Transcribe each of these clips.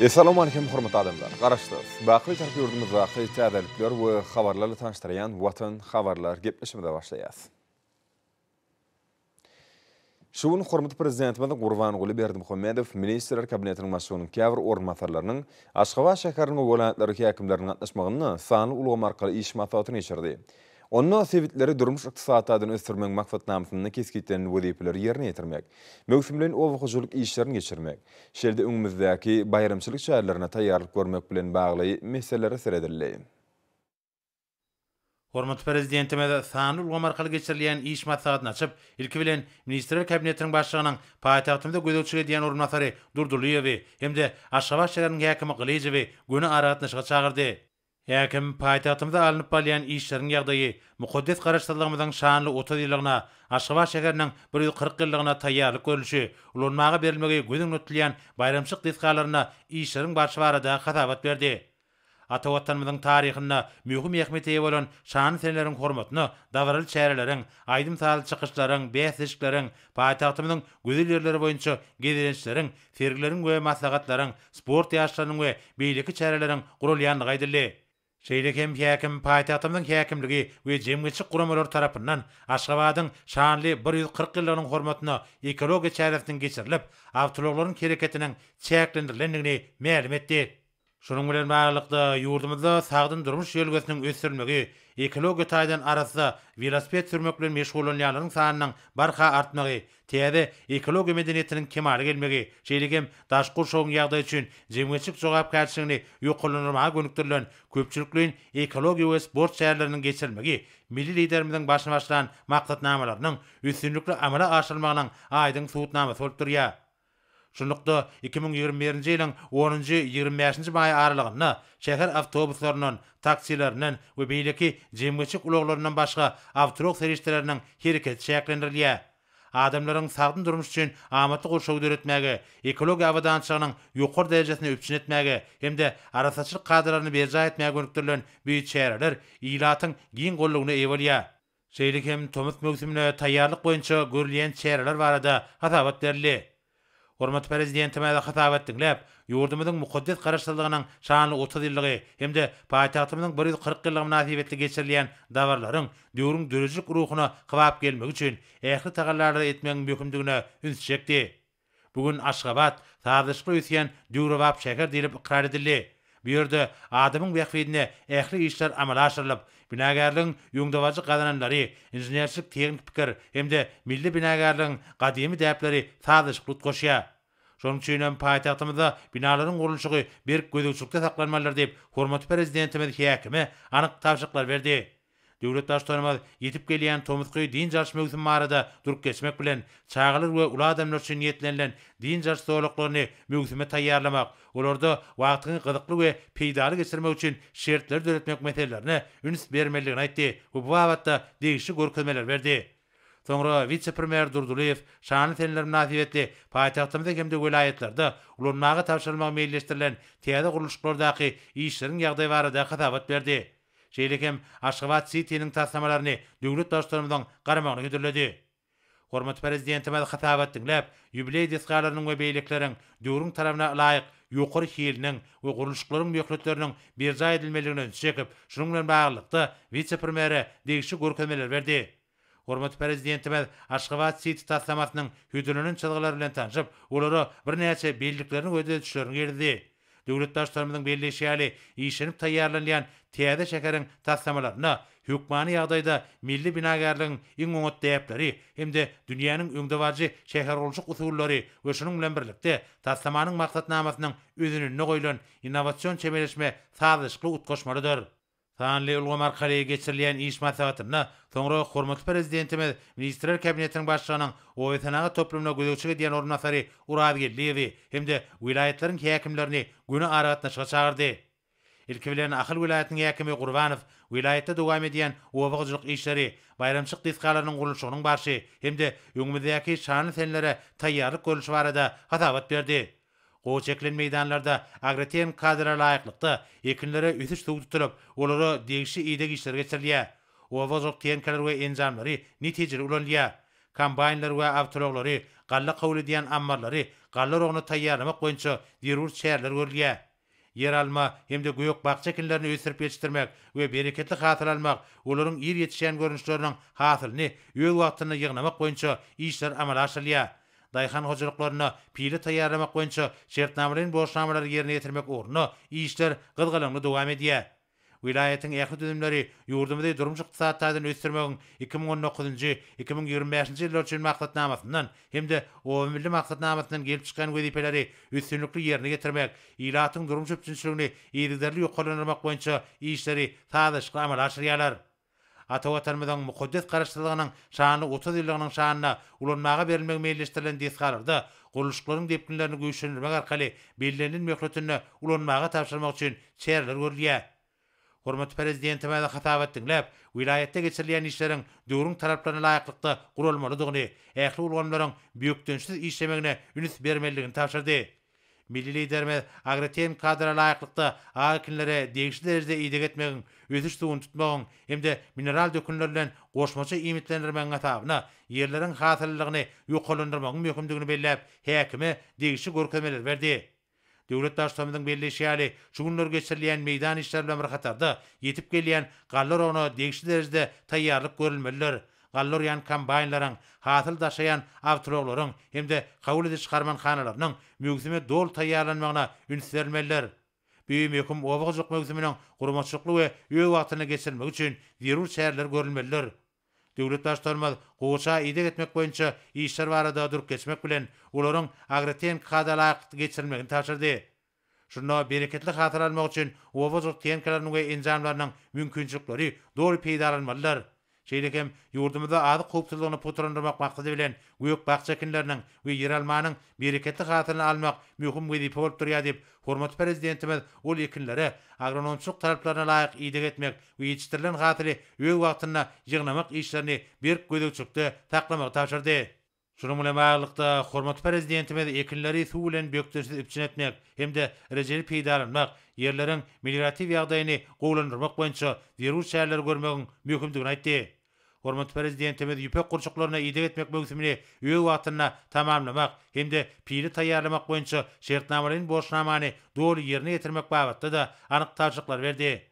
Essalawmalikim hormatly adamlar! Garaşsyz, baky Bitarap ýurdumyzdaky täzelikler we habarlarla tanyşdyrýan Watan habarlar gepleşigimize başlaýas. Şu gün hormatly Prezidentimiz Gurbanguly Berdimuhamedow Ministrler Kabinetiniň Başlygynyň käbir orunbasarlarynyň, Aşgabat şäheriniň we welaýatlaryň häkimleriniň gatnaşmagynda sanly ulgam arkaly iş maslahatyny geçirdi. Onda sebitleri durmuş-ykdysady taýdan ösdürmegiň maksatnamasynda kesgitlenen wezipeleri ýerine ýetirmek, möwsümleýin oba hojalyk işlerini geçirmek, şeýle-de öňümizdäki baýramçylyk çärelerine taýýarlyk görmek bilen bagly meselelere seredildi. Hormatly Prezidentimiz sanly ulgam arkaly geçirilýän iş maslahatyny açyp, ilki bilen, Ministrler Kabinetiniň Başlygynyň paýtagtymyza gözegçilik edýän orunbasary Durdylyýewi hem-de Aşgabat şäheriniň häkimi Gylyjowy göni aragatnaşyga çagyrdy. Häkim paýtagtymyzda alnyp barylýan işleriň ýagdaýy, mukaddes Garaşsyzlygymyzyň şanly 30 ýyllygyna, Aşgabat şäheriniň 140 ýyllygyna taýýarlyk görlüşi, ulanmaga berilmegi göz öňünde tutulýan baýramçylyk desgalarynda işleriň barşy barada hasabat berdi. Ata Watanymyzyň taryhynda möhüm ähmiýete eýe bolan şanly seneleriň hormatyna dabaraly çäreleriň, aýdym-sazly çykyşlaryň, bäsleşikleriň, paýtagtymyzyň gözel ýerleri boýunça gezelençleriň, sergileriň we maslahatlaryň, sport ýaryşlarynyň we beýleki çäreleriň guralýandygy aýdyldy. Şeýle hem häkim paýtagtymyzyň häkimligi we jemgyýetçilik guramalary tarapyndan Aşgabadyň şanly 140 ýyllygynyň hormatyna ekologiýa çäresiniň geçirilip, awtoulaglaryň hereketiniň çäklendirilendigini mälim etdi. Şunuň bilen baglylykda, ýurdumyzda sagdyn durmuş ýörelgesiniň ösdürilmegi, ekologiýa taýdan arassa welosiped sürmek bilen meşgullanýanlaryň sanynyň barha artmagy, täze ekologiýa medeniýetiniň kemala gelmegi, şeýle hem daşky gurşawyň ýagdaýy üçin jemgyýetçilik jogapkärçiligini ýokarlandyrmaga gönükdirilen köpçülikleýin ekologiýa we sport çäreleriniň geçirilmegi milli Liderimiziň başyny başlan maksatnamalarynyň üstünlikli amala aşyrylmagynyň aýdyň subutnamasy bolup durýar. Şunlukda, 2021-nji ýylyň onunjy, 25-nji maýy aralygynda şäher awtobuslaryndan, taksilerinden we beýleki jemgyýetçilik ulaglaryndan başga awtoulag serişdeleriniň hereketi çäklendirilýär. Adamlaryň sagdyn durmuş üçin amatly gurşawy döretmäge, ekologiýa abadançylygynyň ýokary derejesini üpjün etmäge hem-de arassaçylyk kadalaryny berjaý etmäge gönükdirilen bu çäreler ilatyň giň goldawyna eýe bolýar. Şeýle hem tomus möwsümine taýýarlyk boýunça görülýän çäreler barada hasabat berildi. Hormatly Prezidentimiz hasabat diňläp, ýurdumyzyň mukaddes Garaşsyzlygynyň şanly 30 ýyllygy hem-de paýtagtymyzyň 140 ýyllygy mynasybetli geçirilýän dabaralaryň döwrüň döredijilik ruhuna kybap gelmegi üçin ähli tagallalary etmegiň möhümdigine ünsi çekdi. Bu gün Aşgabat sazlaşykly ösýän döwrebap şäher diýlip ykrar edildi. Bu ýerde adamyň bähbidine ähli işler amala aşyrylyp, binagärligiň öňdebaryjy gazananlary, inženerçilik-tehniki pikir hem-de milli binagärligiň gadymy däpleri sazlaşykly utgaşýar. Şonuň üçin hem paýtagtymyzda binalaryň gurluşygy berk gözegçilikde saklanmalydyr diýip, hormatly Prezidentimiz häkime anyk tabşyryklar berdi. Döwlet Baştutanymyz ýetip gelýän tomusky dynç alyş möwsümi barada durup geçmek bilen, çagalar we uly adamlar üçin niýetlenilen dynç alyş zolaklaryny möwsüme taýýarlamak, olarda wagtyňy gyzykly we peýdaly geçirmek üçin şertleri döretmek meselelerine üns bermelidigini aýtdy we bu babatda degişli görkezmeleri berdi. Soňra wise-premýer Durdylyýew şanly seneler mynasybetli paýtagtymyzda hem-de welaýatlarda ulanmaga tabşyrylmagy meýilleşdirilen täze gurluşyklardaky işleriň ýagdaýy barada hasabat berdi. Şeýle hem Aşgabat Sitiniň taslamalaryny döwlet Baştutanymyzyň garamagyna hödürledi. Hormatly Prezidentimiz hasabat diňläp, ýubileý desgalarynyň we beýlekileriň döwrüň talabyna laýyk ýokary hiliniň we gurluşyklaryň möhletleriniň berjaý edilmelidigine ünsi çekip, şunuň bilen baglylykda, wise-premýere degişli görkezmeleri berdi. Hormatly Prezidentimiz Aşgabat Siti taslamasynyň hödürlenen çyzgylary bilen tanşyp, olara birnäçe belliklerini we düzedişlerini girizdi. Döwlet Baştutanymyzyň belleýşi ýaly, işlenip taýýarlanylýan täze şäheriň taslamalarynda hökmany ýagdaýda milli binagärligiň iň oňat däpleri hem-de dünýäniň öňdebaryjy şähergurluşyk usullary we şunuň bilen birlikde, taslamanyň maksatnamasynyň özeninde goýlan innowasion çemeleşme sazlaşykly utgaşmalydyr. Sanly ulgam arkaly geçirilýän iş maslahatynda soňra hormatly Prezidentimiz Ministrler Kabinetiniň Başlygynyň oba-senagat toplumyna gözegçilik edýän orunbasary Urazgeldiýewi hem-de welaýatlaryň häkimlerini göni aragatnaşyga çagyrdy. Ilki bilen Ahal welaýatynyň häkimi Gurbanow welaýatda dowam edýän oba hojalyk işleri, baýramçylyk desgalarynyň gurluşygynyň barşy hem-de öňümizdäki şanly senelere taýýarlyk görlüşi barada hasabat berdi. Gowy çekilen meýdanlarda agrotehniki kadalara laýyklykda, ekinlere ösüş suwy tutulyp, olara degişli ideg işleri geçirilýär. Oba hojalyk tehnikalary we enjamlary netijeli ulanylýar. Kombaýnlary we awtoulaglary, galla kabul edýän ammarlary galla oragyna taýýarlamak boýunça zerur çäreler görülýär. Ýeralma hem-de gök-bakja ekinlerini ösdürip ýetişdirmek we bereketli hasyl almak, olaryň ir ýetişýän görnüşleriniň hasylyny öz wagtynda ýygnamak boýunça işler amala aşyrylýar. Daýhan hojalyklarynda pile taýýarlamak boýunça şertnamalaýyn borçnamalary ýerine ýetirmek ugrunda işler gyzgalaňly dowam edýär. Welaýatyň ähli düzümleri ýurdumyzy durmuş-ykdysady taýdan ösdürmegiň 2019-njy, 2025-nji ýyllar üçin maksatnamasyndan hem-de Oba milli maksatnamasyndan gelip çykýan wezipeleri üstünlikli ýerine ýetirmek, ilatyň durmuş üpjünçiligini yzygiderli ýokarlandyrmak boýunça işleri sazlaşykly amala aşyrýarlar. Ata Watanymyzyň mukaddes Garaşsyzlygynyň şanly 30 ýyllygynyň şanyna ulanmaga berilmegi meýilleşdirilen desgalarda gurluşyklaryň depginlerini güýçlendirmek arkaly bellenilen möhletinde ulanmaga tabşyrmak üçin çäreler görülýär. Hormatly Prezidentimiz hasabat diňläp, welaýatda geçirilýän işleriň döwrüň talaplaryna laýyklykda guralmalydygyny, ähli ulgamlaryň bökdençsiz işlemegine üns bermelidigini tabşyrdy. Milli Liderimiz agrotehniki kadalara laýyklykda ak ekinlere degişli derejede ideg etmegiň, ösüş suwuny tutmagyň hem-de mineral dökünler bilen goşmaça iýmitlendirmegiň hasabyna ýerleriň hasyllylygyny ýokarlandyrmagyň möhümdigini belläp, häkime degişli görkezmeleri berdi. Döwlet Baştutanymyzyň belleýşi ýaly, şu günler geçirilýän meýdan işleri bilen bir hatarda, ýetip gelýän galla oragyna degişli derejede taýýarlyk görülmelidir. Galla orýan kombaýnlaryň, hasyl daşaýan awtoulaglaryň hem-de kabul ediş harmanhanalarynyň möwsüme doly taýýarlanmagyna üns berilmelidir. Bu möhüm oba hojalyk möwsüminiň guramaçylykly we öz wagtynda geçirilmegi üçin zerur çäreler görülmelidir. Döwlet Baştutanymyz gowaça ideg etmek boýunça işler barada durup geçmek bilen, olaryň agrotehniki kada laýyklykda geçirilmegini tabşyrdy. Şunda bereketli hasyl almak üçin oba hojalyk tehnikalarynyň we enjamlarynyň mümkinçilikleri doly peýdalanmalydyr. Şeýle hem ýurdumyzda azyk howpsuzlygyny pugtalandyrmak maksady bilen, gök-bakja ekinleriniň we ýeralmanyň bereketli hasylyny almak möhüm wezipe bolup durýar diýip, hormatly Prezidentimiz ol ekinlere agronomçylyk talaplaryna laýyk ideg etmek we ýetişdirilen hasyly öz wagtynda ýygnamak işlerini berk gözegçilikde saklamagy tabşyrdy. Şunuň bilen baglylykda, hormatly Prezidentimiz ekinleri suw bilen bökdençsiz üpjün etmek hem-de rejeli peýdalanmak, ýerleriň melioratiw ýagdaýyny gowulandyrmak boýunça zerur çäreleri görmegiň möhümdigini aýtdy. Hormatly Prezidentimiz ýüpek gurçuklaryna ideg etmek möwsümini öz wagtynda tamamlamak hem-de pile taýýarlamak boýunça şertnamalaýyn borçnamany doly ýerine ýetirmek babatda-da anyk tabşyryklary berdi.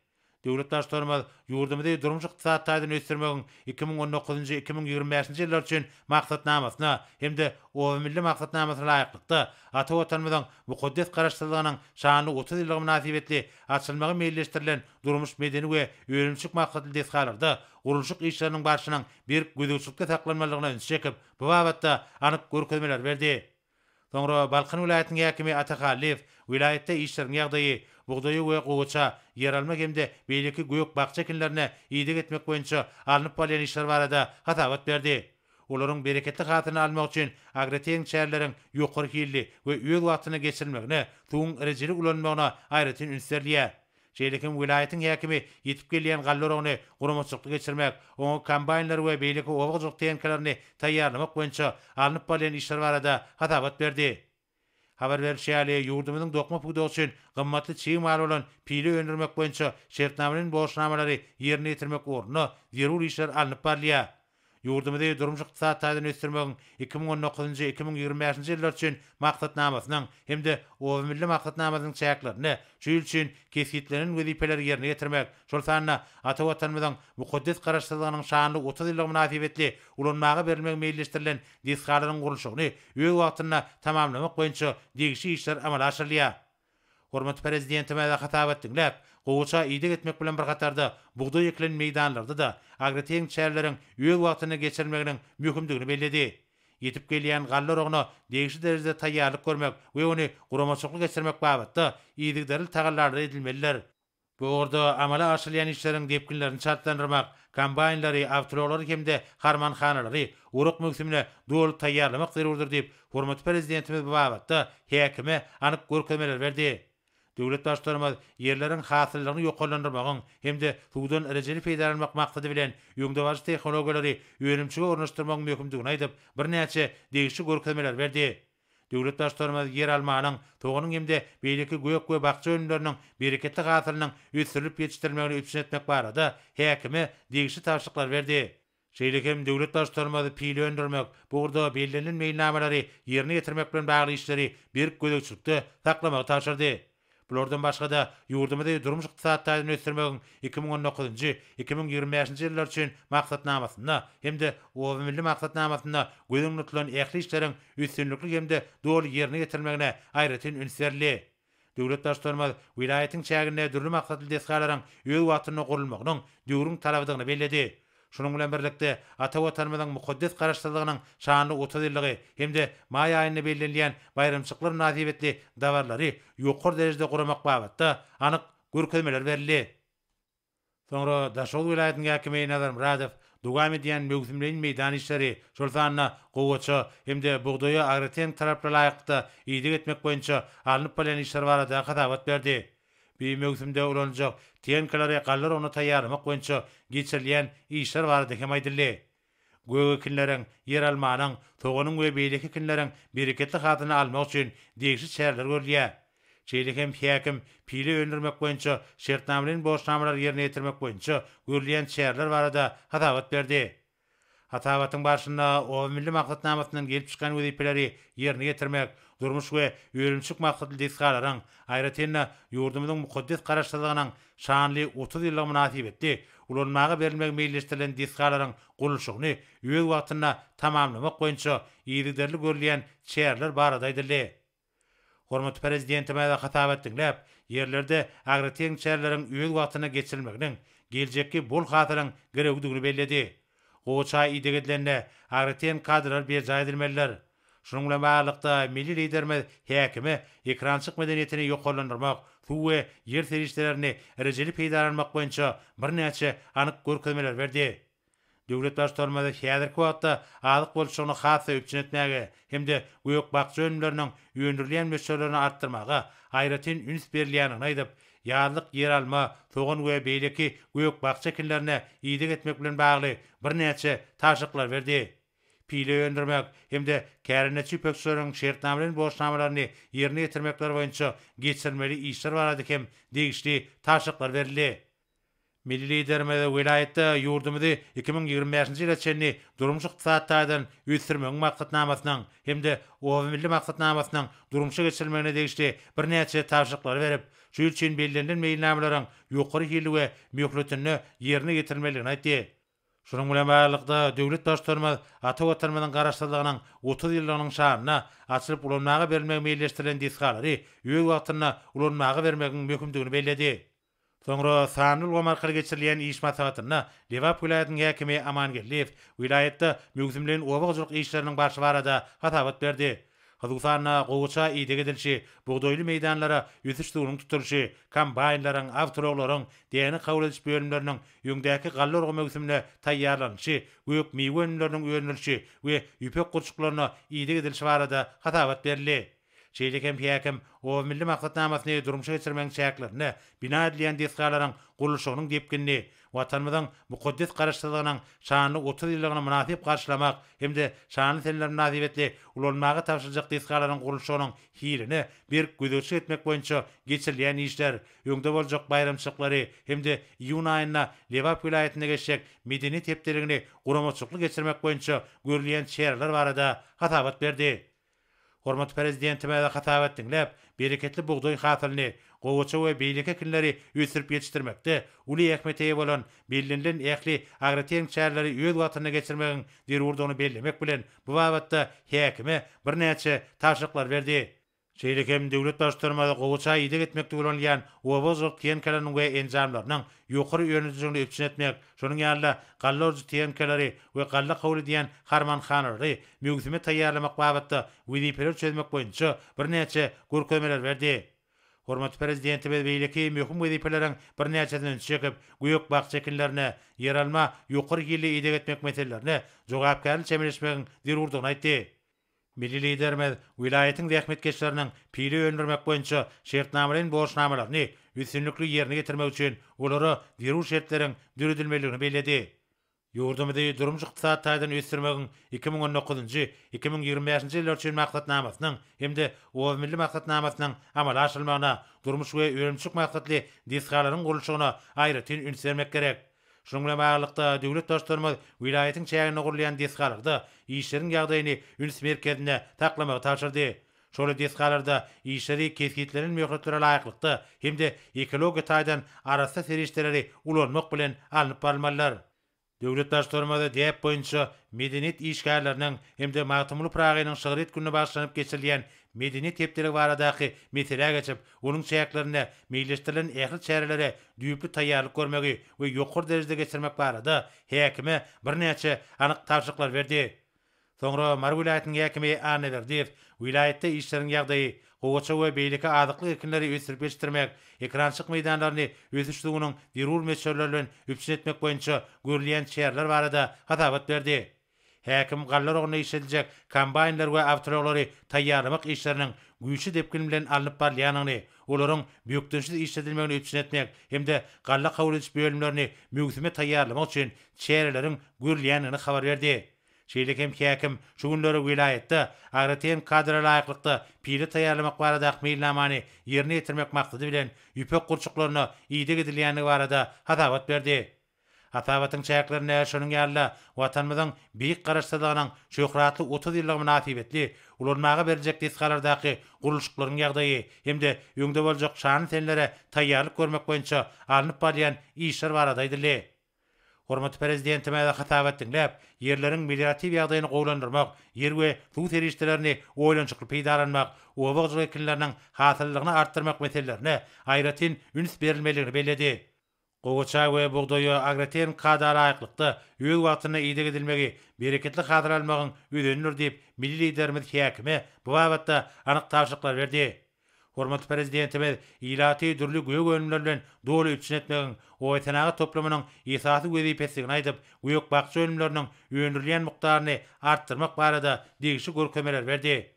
Döwlet Baştutanymyz ýurdumyzy durmuş-ykdysady taýdan ösdürmegiň 2019-njy, 2025-nji ýyllar üçin Maksatnamasyna hem-de Oba milli maksatnamasyna laýyklykda, ata Watanymyzyň mukaddes Garaşsyzlygynyň şanly 30 ýyllygy mynasybetli açylmagy meýilleşdirilen durmuş-medeni we önümçilik maksatly desgalarda gurluşyk işleriniň barşynyň berk gözegçilikde saklanmalydygyna ünsi çekip, bu babatda anyk görkezmeleri berdi. Soňra Balkan welaýatynyň häkimi Ata Hallyýew welaýatda işleriň ýagdaýy, bugdaýa we gowaça, ýeralma hem-de beýleki gök-bakja ekinlerine ideg etmek boýunça alnyp barylýan işler barada hasabat berdi. Olaryň bereketli hasylyny almak üçin agrotehniki çäreleriň ýokary hilli we öz wagtynda geçirilmegine, suwuň rejeli ulanylmagyna aýratyn üns berilýär. Şeýle hem welaýatyň häkimi ýetip gelýän galla oragyny guramaçylykly geçirmek, oňa kombaýnlary we beýleki oba hojalyk tehnikalaryny taýýarlamak boýunça alnyp barylýan işler barada hasabat berdi. Habar berlişi ýaly, ýurdumyzyň dokma pudagy üçin gymmatly çig mal bolan pile öndürmek boýunça şertnamalaýyn borçnamalary ýerine ýetirmek ugrunda zerur işler alnyp barylýar. Ýurdumyzy durmuş-ykdysady taýdan ösdürmegiň 2019-njy, 2025-nji ýyllar üçin Maksatnamasynyň hem-de Oba milli maksatnamasynyň çäklerinde şu ýyl üçin kesgitlenen wezipeleri ýerine ýetirmek, şol sanda ata Watanymyzyň mukaddes Garaşsyzlygynyň şanly 30 ýyllygy mynasybetli ulanmaga berilmegi meýilleşdirilen desgalaryň gurluşygyny öz wagtynda tamamlamak boýunça degişli işler amala aşyrylýar. Hormatly Prezidentimiz hasabat diňläp, gowaça ideg etmek bilen bir hatarda, bugdaý ekilen meýdanlarda-da agrotehniki çäreleriň öz wagtynda geçirilmeginiň möhümdigini belledi. Ýetip gelýän galla oragyna degişli derejede taýýarlyk görmek we ony guramaçylykly geçirmek babatda yzygiderli tagallalar edilmelidir. Bu ugurda amala aşyrylýan işleriň depginlerini çaltlandyrmak, kombaýnlary, awtoulaglary hem-de harmanhanalary orak möwsümine doly taýýarlamak zerurdyr diýip, hormatly Prezidentimiz bu babatda häkime anyk görkezmeleri berdi. Döwlet Baştutanymyz ýerleriň hasyllylygyny ýokarlandyrmagyň hem-de suwdan rejeli peýdalanmak maksady bilen, öňdebaryjy tehnologiýalary önümçilige ornaşdyrmagyň möhümdigini aýdyp, birnäçe degişli görkezmeleri berdi. Döwlet Baştutanymyz ýeralmanyň, soganyň hem-de beýleki gök we bakja önümleriniň bereketli hasylynyň ösdürilip ýetişdirilmegini üpjün etmek barada häkime degişli tabşyryklary berdi. Şeýle hem döwlet Baştutanymyz pile öndürmek, bu ugurda bellenilen meýilnamalary ýerine ýetirmek bilen bagly işleri berk gözegçilikde saklamagy tabşyrdy. Bulardan başga-da, ýurdumyzy durmuş-ykdysady taýdan ösdürmegiň 2019-njy, 2025-nji ýyllar üçin Maksatnamasynda hem-de Oba milli maksatnamasynda göz öňünde tutulan ähli işleriň üstünlikli hem-de doly ýerine ýetirilmegine aýratyn üns berildi. Döwlet Baştutanymyz welaýatyň çäginde dürli maksatly desgalaryň öz wagtynda gurulmagynyň döwrüň talabydygyny belledi. Şunuň bilen birlikde, ata Watanymyzyň mukaddes Garaşsyzlygynyň şanly 30 ýyllygy hem-de maý aýynda bellenilýän baýramçylyklar mynasybetli dabaralary ýokary derejede guramak babatda anyk görkezmeler berildi. Soňra Daşoguz welaýatynyň häkimi Nazar Myradow dowam edýän möwsümleýin meýdan işleri, şol sanda gowaça hem-de bugdaýa agrotehniki talaplara laýyklykda ideg etmek boýunça alnyp barylýan işler barada hasabat berdi. Bu möwsümde ulanyljak tehnikalary galla oruguna taýýarlamak boýunça geçirilýän işler barada hem aýdyldy. Gök ekinleriň, ýeralmanyň, soganyň we beýleki ekinleriň bereketli hasylyny almak üçin degişli çäreler görülýär. Şeýle hem häkim pile öndürmek boýunça şertnamalaýyn borçnamalary ýerine ýetirmek boýunça görülýän çäreler barada hasabat berdi. Hasabatyň barşynda Oba milli maksatnamasyndan gelip çykýan wezipeleri ýerine ýetirmek, durmuş we önümçilik maksatly desgalaryň, aýratyn-da, ýurdumyzyň mukaddes Garaşsyzlygynyň şanly 30 ýyllygy mynasybetli ulanmaga berilmegi meýilleşdirilen desgalaryň gurluşygyny öz wagtynda tamamlamak boýunça yzygiderli görülýän çäreler barada aýdyldy. Hormatly Prezidentimiz hasabat diňläp, ýerlerde agrotehniki çäreleriň öz wagtynda geçirilmeginiň geljekki bol hasylyň girewidigini belledi. Gowaça ideg edilende, agrotehniki kadalar berjaý edilmelidir. Şunuň bilen baglylykda, milli Liderimiz häkime ekerançylyk medeniýetini ýokarlandyrmak, suw we ýer serişdelerini rejeli peýdalanmak boýunça birnäçe anyk görkezmeleri berdi. Döwlet Baştutanymyz häzirki wagtda azyk bolçulygyny has-da üpjün etmäge hem-de gök-bakja önümleriniň öndürilýän möçberlerini artdyrmaga aýratyn üns berilýändigini aýdyp, ýazlyk ýeralma, sogan we beýleki gök-bakja ekinlerine ideg etmek bilen bagly birnäçe tabşyryklary berdi. Pile öndürmek hem-de kärendeçi ýüpekçileriň şertnamalaýyn borçnamalaryny ýerine ýetirmekleri boýunça geçirilmeli işler barada hem degişli tabşyryklar berildi. Milli Liderimiz welaýatda ýurdumyzy 2025-nji ýyla çenli durmuş-ykdysady taýdan ösdürmegiň maksatnamasynyň hem-de Oba milli maksatnamasynyň durmuşa geçirilmegine degişli birnäçe tabşyryklary berip, şu ýyl üçin bellenilen meýilnamalaryň ýokary hilli we möhletinde ýerine ýetirilmelidigini aýtdy. Şunuň bilen baglylykda, döwlet Baştutanymyz ata Watanymyzyň Garaşsyzlygynyň 30 ýyllygynyň şanyna açylyp ulanmaga berilmegi meýilleşdirilen desgalary öz wagtynda ulanmaga bermegiň möhümdigini belledi. Soňra sanly ulgam arkaly geçirilýän iş maslahatynda Lebap welaýatynyň häkimi Aman Geldiýew welaýatda möwsümleýin oba hojalyk işleriniň barşy barada hasabat berdi. Hususan-da, gowaça ideg edilişi, bugdaýly meýdanlara ösüş suwunyň tutulyşy, kombaýnlaryň, awtoulaglaryň, däne kabul ediş bölümleriniň öňdäki galla orgy möwsümine taýýarlanyşy, gök-miwe önümleriniň öndürilişi we ýüpek gurçuklaryna ideg edilişi barada hasabat berildi. Şeýle hem häkim Oba milli maksatnamasyny durmuşa geçirmegiň çäklerinde bina edilýän desgalaryň gurluşygynyň depginini Watanymyzyň mukaddes Garaşsyzlygynyň şanly 30 ýyllygyny mynasyp garşylamak hem-de şanly seneler mynasybetli ulanmaga tabşyryljak desgalaryň gurluşygynyň hiline berk gözegçilik etmek boýunça geçirilýän işler, öňde boljak baýramçylyklary hem-de iýun aýynda Lebap welaýatynda geçjek Medeniýet hepdeligini guramaçylykly geçirmek boýunça görülýän çäreler barada hasabat berdi. Hormatly Prezidentimiz hasabat diňläp, bereketli bugdaý hasylyny, gowaça we beýleki ekinleri ösdürip ýetişdirmekde uly ähmiýete eýe bolan bellenilen ähli agrotehniki çäreleri öz wagtynda geçirmegiň zerurdygyny bellemek bilen, bu babatda häkime birnäçe tabşyryklary berdi. Şeýle hem döwlet Baştutanymyz gowaça ideg etmekde ulanylýan oba hojalyk tehnikalarynyň we enjamlarynyň ýokary öndürijiligini üpjün etmek, şonuň ýaly-da, galla orujy tehnikalary we galla kabul edýän harmanhanalary möwsüme taýýarlamak babatda wezipeleri çözmek boýunça birnäçe görkezmeleri berdi. Hormatly Prezidentimiz beýleki möhüm wezipeleriň birnäçesine ünsi çekip, gök-bakja ekinlerine, ýeralma ýokary hilli ideg etmek meselelerine jogapkärli çemeleşmegiň zerurdygyny aýtdy. Milli Liderimiz welaýatyň zähmetkeşleriniň pile öndürmek boýunça şertnamalaýyn borçnamalaryny üstünlikli ýerine ýetirmek üçin olara zerur şertleriň döredilmelidigini belledi. Ýurdumyzy durmuş-ykdysady taýdan ösdürmegiň 2019-njy, 2025-nji ýyllar üçin Maksatnamasynyň hem-de Oba milli maksatnamasynyň amala aşyrylmagyna, durmuş we önümçilik maksatly desgalaryň gurluşygyna aýratyn üns bermek gerek. Şunuň bilen baglylykda, döwlet Baştutanymyz welaýatyň çäginde gurulýan desgalarda işleriň ýagdaýyny üns merkezinde saklamagy tabşyrdy. Şol desgalarda işleri kesgitlenen möhletlere laýyklykda hem-de ekologiýa taýdan arassa serişdeleri ulanmak bilen alnyp barylmalydyr. Döwlet Baştutanymyz däp boýunça medeniýet işgärleriniň hem-de Magtymguly Pyragynyň şygryýet gününe bagyşlanyp geçirilýän Medeniýet hepdeligi baradaky meselä geçip, onuň çäklerinde meýilleşdirilen ähli çärelere düýpli taýýarlyk görmegi we ýokary derejede geçirmek barada häkime birnäçe anyk tabşyryklary berdi. Soňra Mary welaýatynyň häkimi Annaberdiýew welaýatda işleriň ýagdaýy, gowaça we beýleki azyklyk ekinleri ösdürip ýetişdirmek, ekerançylyk meýdanlaryny ösüş suwunyň zerur möçberleri bilen üpjün etmek boýunça görülýän çäreler barada hasabat berdi. Häkim galla oragynda işlediljek kombaýnlar we awtoulaglary taýýarlamak işleriniň güýçli depgin bilen alnyp barylýandygyny, olaryň bökdençsiz işledilmegini üpjün etmek hem-de galla kabul ediş bölümlerini möwsüme taýýarlamak üçin çäreleriň görülýändigini habar berdi. Şeýle hem häkim şu günler welaýatda agrotehniki kadra laýyklykda pile taýýarlamak baradaky meýilnamany ýerine ýetirmek maksady bilen ýüpek gurçuklaryna ideg edilýändigi barada hasabat berdi. Hasabatyň çäklerinde şonuň ýaly-da Watanymyzyň Beýik Garaşsyzlygynyň şöhratly 30 ýyllygy mynasybetli ulanmaga beriljek desgalardaky gurluşyklaryň ýagdaýy hem-de öňde boljak şanly senelere taýýarlyk görmek boýunça alnyp barylýan işler barada aýdyldy. Hormatly Prezidentimiz hasabat diňläp, ýerleriň melioratiw ýagdaýyny gowulandyrmak, ýer we suw serişdelerini oýlanyşykly peýdalanmak, oba hojalyk ekinleriniň hasyllylygyny artdyrmak meselelerine aýratyn üns berilmelidigini belledi. Gowaça we bugdaýa agrotehniki kada laýyklykda öz wagtynda ideg edilmegi bereketli hasyl almagyň özenidir diýip, milli Liderimiz häkime bu babatda anyk tabşyryklary berdi. Hormatly Prezidentimiz ilaty dürli gök önümler bilen doly üpjün etmegiň obasenagat toplumynyň esasy wezipesidigini aýdyp, gök-bakja önümleriniň öndürilýän mukdaryny artdyrmak barada degişli görkezmeleri berdi.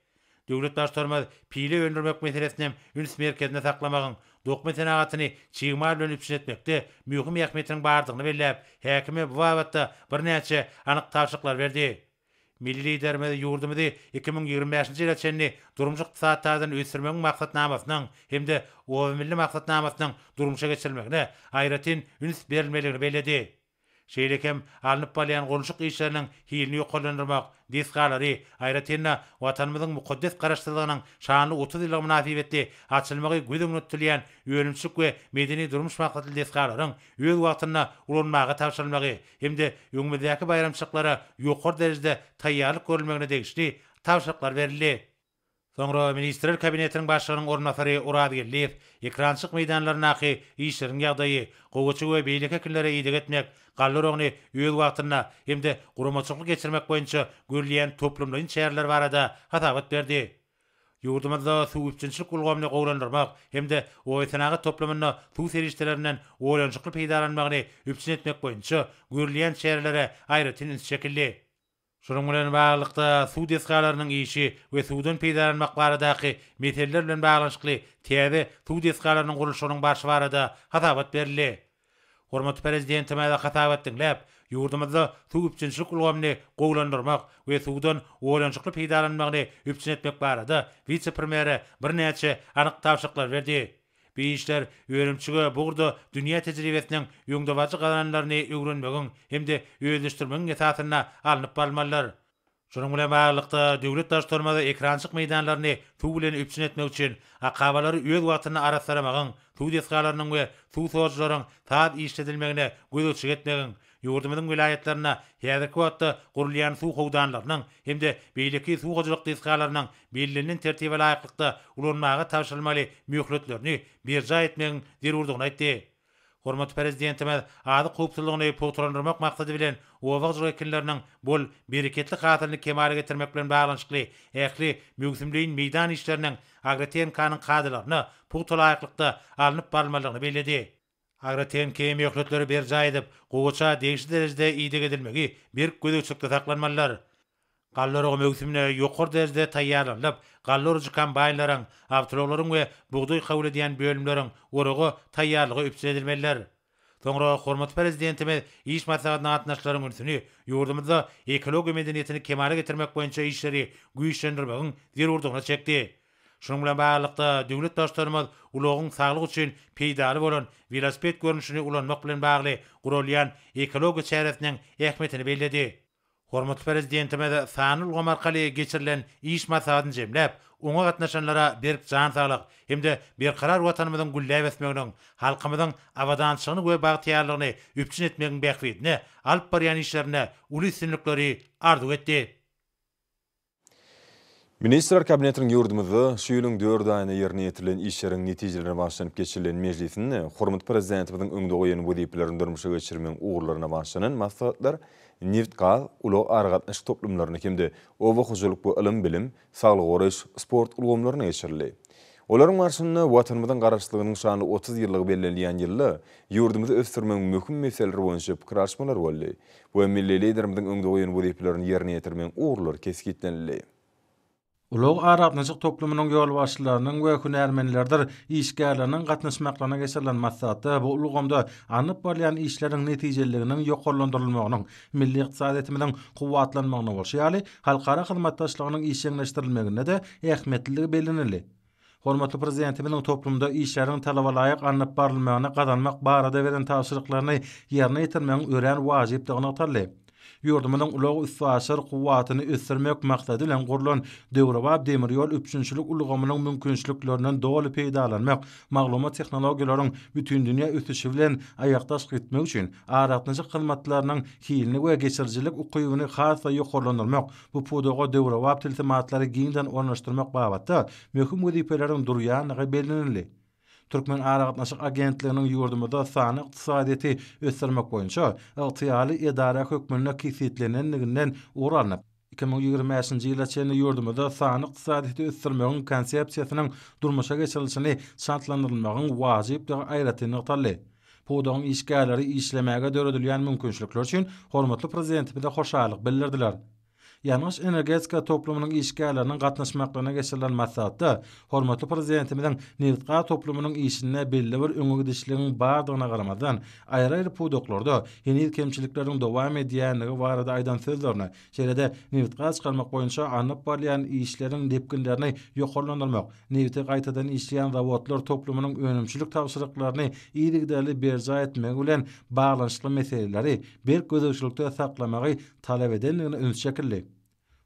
Döwlet Baştutanymyz pile öndürmek meselesini hem üns merkezinde saklamagyň, dokma senagatyny çig mal bilen üpjün etmekde möhüm ähmiýetiniň bardygyny belläp, häkime bu babatda birnäçe anyk tabşyryklary berdi. Milli Liderimiz ýurdumyzy 2025-nji ýyla çenli durmuş-ykdysady taýdan ösdürmegiň maksatnamasynyň hem-de Oba milli maksatnamasynyň durmuşa geçirilmegine aýratyn üns berilmelidigini belledi. Şeýle hem alnyp barylýan gurluşyk işleriniň hilini ýokarlandyrmak, desgalary, aýratyn-da, Watanymyzyň mukaddes Garaşsyzlygynyň şanly 30 ýyllygy mynasybetli açylmagy göz öňünde tutulýan önümçilik we medeni-durmuş maksatly desgalaryň öz wagtynda ulanmaga tabşyrylmagy hem-de öňümizdäki baýramçylyklara ýokary derejede taýýarlyk görülmegine degişli tabşyryklar berildi. Soňra Ministrler Kabinetiniň Başlygynyň orunbasary Oraz Geldiýew ekerançylyk meýdanlaryndaky işleriň ýagdaýy, gowaça we beýleki ekinlere ideg etmek, galla oragyny öz wagtynda hem-de guramaçylykly geçirmek boýunça görülýän toplumlaýyn çäreler barada hasabat berdi. Ýurdumyzda suw üpjünçilik ulgamyny gowulandyrmak hem-de obasenagat toplumynda suw serişdelerinden oýlanyşykly peýdalanmagyny üpjün etmek boýunça görülýän çärelere aýratyn üns çekildi. Şunuň bilen baglylykda, suw desgalarynyň işi we suwdan peýdalanmak baradaky meseleler bilen baglanyşykly täze suw desgalarynyň gurluşygynyň barşy barada hasabat berildi. Hormatly Prezidentimiz hasabat diňläp, ýurdumyzda suw üpjünçilik ulgamyny gowulandyrmak we suwdan oýlanyşykly peýdalanmagyny üpjün etmek barada wise-premýere birnäçe anyk tabşyryklary berdi. Bu işler önümçige bu ugurda dünýä tejribesiniň öňdebaryjy gazananlaryny öwrenmegiň hem-de özleşdirmegiň esasynda alnyp barylmalydyr. Şunuň bilen baglylykda, döwlet Baştutanymyz ekerançylyk meýdanlaryny suw bilen üpjün etmek üçin akabalary öz wagtynda arassalamagyň, suw desgalarynyň we suw sorujylaryň saz işledilmegine gözegçilik etmegiň, ýurdumyzyň welaýatlarynda häzirki wagtda gurulýan suw howdanlarynyň hem-de beýleki suw hojalyk desgalarynyň bellenilen tertibe laýyklykda ulanmaga tabşyrylmaly möhletlerini berjaý etmegiň zerurdygyny aýtdy. Hormatly Prezidentimiz azyk howpsuzlygyny pugtalandyrmak maksady bilen oba hojalyk ekinleriniň bol, bereketli hasylyny kemala getirmek bilen baglanyşykly ähli möwsümleýin meýdan işleriniň agrotehnikanyň kadalaryna pugta laýyklykda alnyp barylmalydygyny belledi. Agrotehniki möhletleri berjaý edip, gowaça degişli derejede ideg edilmegi berk gözegçilikde saklanmalydyr. Galla oragy möwsümine ýokary derejede taýýarlanylyp, galla orujy kombaýnlaryň, awtoulaglaryň we bugdaý kabul edýän bölümleriň oraga taýýarlygy üpjün edilmelidir. Soňra hormatly Prezidentimiz iş maslahatyna gatnaşyjylaryň ünsüni ýurdumyzda ekologiýa medeniýetini kemala getirmek boýunça işleri güýçlendirmegiň zerurdygyna çekdi. Şunuň bilen baglylykda, döwlet Baştutanymyz ulagyň saglyk üçin peýdaly bolan welosiped görnüşini ulanmak bilen bagly guralýan ekologiýa çäresiniň ähmiýetini belledi. Hormatly Prezidentimiz sanly ulgam arkaly geçirilen iş maslahatyny jemläp, oňa gatnaşanlara berk jan saglyk hem-de berkarar Watanymyzyň gülläp ösmeginiň, halkymyzyň abadançylygyny we bagtyýarlygyny üpjün etmegiň bähbidine alyp barýan işlerinde uly üstünlikleri arzuw etdi. Ministrler Kabinetiniň ýurdumyzda şu ýylyň dört aýynda ýerine ýetirilen işleriň netijelerine bagyşlanyp geçirilen mejlisinde hormatly Prezidentimiziň öňde goýan wezipelerini durmuşa geçirmegiň ugurlaryna bagyşlanan maslahatlar nebit-gaz, ulag-aragatnaşyk toplumlarynda hem-de oba hojalyk we ylym-bilim, saglygy goraýyş, sport ulgamlarynda geçirildi. Olaryň barşynda Watanymyzyň Garaşsyzlygynyň şanly 30 ýyllygy bellenilýän ýylda ýurdumyzy ösdürmegiň möhüm meseleleri boýunça pikir alyşmalar boldy we milli Liderimiziň öňde goýan wezipelerini ýerine ýetirmegiň ugurlary kesgitlenildi. Ulag-aragatnaşyk toplumynyň ýolbaşçylarynyň we hünärmenlerdir işgärleriniň gatnaşmaklaryna geçirilen maslahatda bu ulgamda alnyp barylýan işleriň netijeliliginiň ýokarlandyrylmagynyň, milli ykdysadyýetimiziň kuwwatlanmagynda bolşy ýaly, halkara hyzmatdaşlygynyň işjeňleşdirilmeginde-de ähmiýetliligi bellenildi. Hormatly Prezidentimiziň toplumda işleriň talabalaýyk alnyp barylmagyny gazanmak barada beren tabşyryklaryny ýerine ýetirmegiň örän wajypdygy nygtaldy. Ýurdumyzyň ulag-üstaşyr kuwwatyny ösdürmek maksady bilen gurlan döwrebap demir ýol üpjünçilik ulgamynyň mümkinçiliklerinden doly peýdalanmak, maglumat tehnologiýalaryň bütindünýä ösüşi bilen aýakdaş gitmek üçin aragatnaşyk hyzmatlarynyň hilini we geçirijilik ukybyny has-da ýokarlandyrmak, bu pudaga döwrebap tilsimatlary giňden ornaşdyrmak babatda möhüm wezipeleriň durýandygy bellenildi. Türkmen aragatnaşyk agentliginiň ýurdumyzda sanly ykdysadyýeti ösdürmek boýunça ygtyýarly edara hökmünde kesgitlenendiginden ugur alnyp, 2025-nji ýyla çenli ýurdumyzda sanly ykdysadyýeti ösdürmegiň Konsepsiýasynyň durmuşa geçirilişini çaltlandyrylmagyň wajypdygy aýratyn nygtaldy. Pudagyň işgärleri işlemäge döredilýän mümkinçilikler üçin hormatly Prezidentimize hoşallyk bildirdiler. Ýangyç-energetika toplumynyň işgärleriniň gatnaşmaklaryna geçirilen maslahatda hormatly Prezidentimiziň nebitgaz toplumynyň işinde belli bir öňe gidişligiň bardygyna garamazdan, aýry-aýry pudaklarda heniz kemçilikleriň dowam edýändigi barada aýdan sözlerine, şeýle-de nebitgaz çykarmak boýunça alnyp barylýan işleriň depginlerini ýokarlandyrmak, nebiti gaýtadan işleýän zawodlar toplumynyň önümçilik tabşyryklaryny yzygiderli berjaý etmegi bilen baglanyşykly meseleleri berk gözegçilikde saklamagy talap edendigine üns çekildi.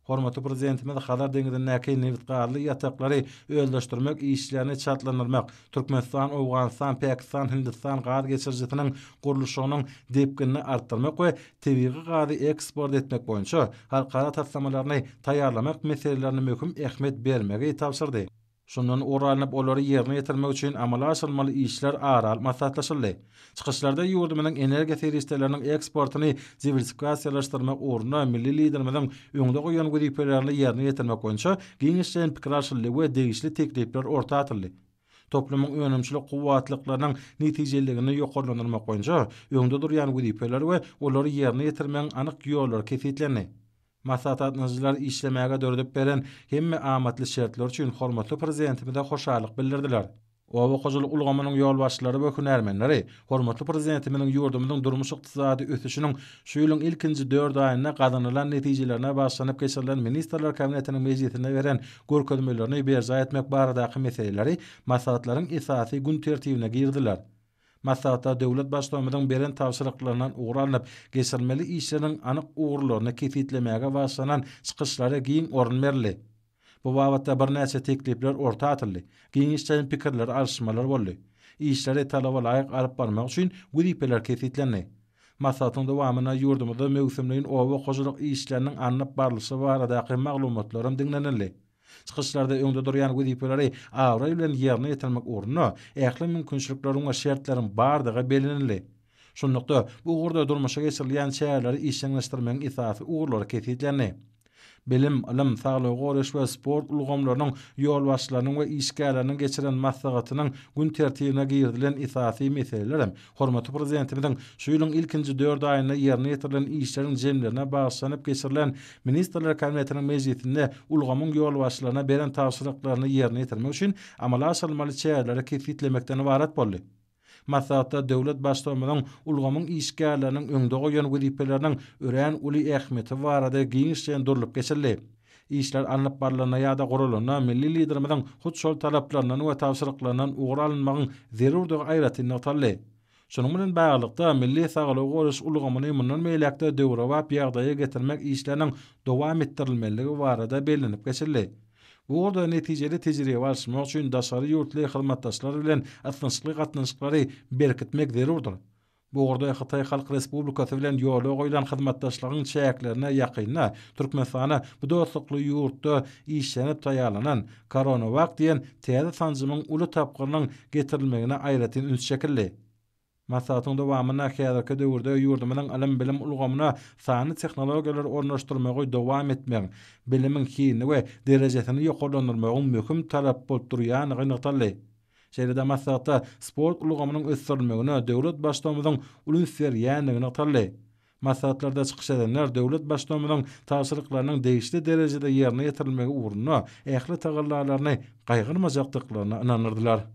Hormatly Prezidentimiz Hazar deňzindäki nebitgazly ýataklary özleşdirmek işlerini çaltlandyrmak, Türkmenistan, Owganystan, Pakistan, Hindistan gaz geçirijisiniň gurluşygynyň depginini artdyrmak we tebigy gazy eksport etmek boýunça halkara taslamalaryny taýýarlamak meselelerine möhüm ähmiýet bermegi tabşyrdy. Şundan ugur alnyp, olary ýerine ýetirmek üçin amala aşyrylmaly işler ara alyp maslahatlaşyldy. Çykyşlarda ýurdumyzyň energiýa serişdeleriniň eksportyny diwersifikasiýalaşdyrmak ugrunda milli Liderimiziň öňde goýan wezipelerini ýerine ýetirmek boýunça giňişleýin pikir alşyldy we degişli teklipler orta atyldy. Toplumyň önümçilik kuwwatlyklarynyň netijeliligini ýokarlandyrmak boýunça öňde durýan wezipeler we olary ýerine ýetirmegiň anyk ýollary kesgitlendi. Maslahata gatnaşyjylar işlemäge döredip beren hemme amatly şertleri üçin hormatly Prezidentimize hoşallyk bildirdiler. Oba hojalyk ulgamynyň ýolbaşçylary we hünärmenleri hormatly Prezidentimiziň ýurdumyzyň durmuş-ykdysady ösüşiniň şu ýylyň ilkinji dört aýynda gazanylan netijelerine bagyşlanyp geçirilen Ministrler Kabinetiniň mejlisinde beren görkezmelerini berjaý etmek baradaky meseleleri maslahatlaryň esasy gün tertibine girdiler. Maslahatda döwlet Baştutanymyzyň beren tabşyryklaryndan ugur alnyp, geçirilmeli işleriň anyk ugurlaryny kesgitlemäge bagyşlanan çykyşlara giň orun berildi. Bu babatda birnäçe teklipler orta atyldy, giňişleýin pikirler alyşmalar boldy. Işleri talaba laýyk alyp barmak üçin wezipeler kesgitlendi. Maslahatyň dowamynda ýurdumyzda möwsümleýin oba hojalyk işleriniň alnyp barlyşy baradaky maglumatlaram diňlenildi. Çykyşlarda öňde durýan wezipeleri abraý bilen ýerine ýetirmek ugrunda ähli mümkinçilikleriň we şertleriň bardygy bellenildi. Şunlukda, bu ugurda durmuşa geçirilýän çäreleri işjeňleşdirmegiň esasy ugurlary kesgitlendi. Bilim, ylym, saglygy goraýyş we sport ulgamlarynyň ýolbaşçylarynyň we işgärleriniň geçiren maslahatynyň gün tertibine girizilen esasy meseleler hem Hormatly Prezidentimiziň şu ýylyň ilkinji dört aýynda ýerine ýetirilen işleriň jemlerine bagyşlanyp geçirilen Ministrler Kabinetiniň mejlisinde ulgamyň ýolbaşçylaryna beren tabşyryklaryny ýerine ýetirmek üçin amala aşyrylmaly çäreleri kesgitlemekden ybarat boldy. Maslahatda döwlet Baştutanymyzyň ulgamyň işgärleriniň öňde goýan wezipeleriniň örän uly ähmiýeti barada giňişleýin durlup geçildi. Işler alnyp barlanda ýa-da guralanda milli Liderimiziň hut şol talaplaryndan we tabşyryklaryndan ugur alynmagyň zerurdygy aýratyn nygtaldy. Şunuň bilen baglylykda, milli saglygy goraýyş ulgamyny mundan beýläk-de döwrebap ýagdaýa getirmek işleriniň dowam etdirilmelidigi barada bellenip geçildi. Bu ugurda netijeli tejribe alyşmak üçin daşary ýurtly hyzmatdaşlar bilen ysnyşykly gatnaşyklary berkitmek zerurdyr. Bu ugurda Hytaý Halk Respublikasy bilen ýola goýlan hyzmatdaşlygyň çäklerinde ýakynda Türkmenistana bu dostlukly ýurtda işlenip taýýarlanan Koronawak diýen täze sanjymyň uly tapgyrynyň getirilmegine aýratyn üns çekildi. Maslahatyň dowamynda häzirki döwürde ýurdumyzyň ylym-bilim ulgamyna sanly tehnologiýalary ornaşdyrmagy dowam etmegiň, bilimiň hilini we derejesini ýokarlandyrmagyň möhüm talap bolup durýandygy nygtaldy. Şeýle-de maslahatda sport ulgamynyň ösdürilmegine döwlet Baştutanymyzyň uly üns berýändigi nygtaldy. Maslahatlarda çykyş edenler döwlet Baştutanymyzyň tabşyryklarynyň degişli derejede ýerine ýetirilmegi ugrunda ähli tagallalaryny gaýgyrmajakdyklaryna ynandyrdylar.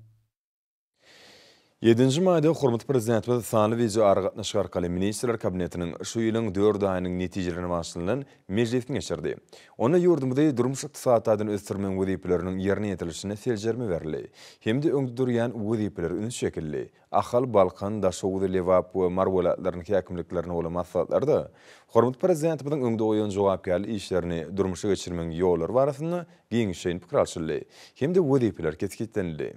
Ýedinji maýda hormatly Prezidentimiz sanly wideoaragatnaşyk arkaly Ministrler Kabinetiniň şu ýylyň dört aýynyň netijelerine bagyşlanylan mejlisini geçirdi. Onda ýurdumyzy durmuş-ykdysady taýdan ösdürmegiň wezipeleriniň ýerine ýetirilişine seljerme berildi hem-de öňde durýan wezipelere üns çekildi. Ahal, Balkan, Daşoguz, Lebap we Mary welaýatlarynyň häkimliklerinde bolan maslahatlarda hormatly Prezidentimiziň öňde goýan jogapkärli işlerini durmuşa geçirmegiň ýollary barasynda giňişleýin pikir alşyldy hem-de wezipeler kesgitlenildi.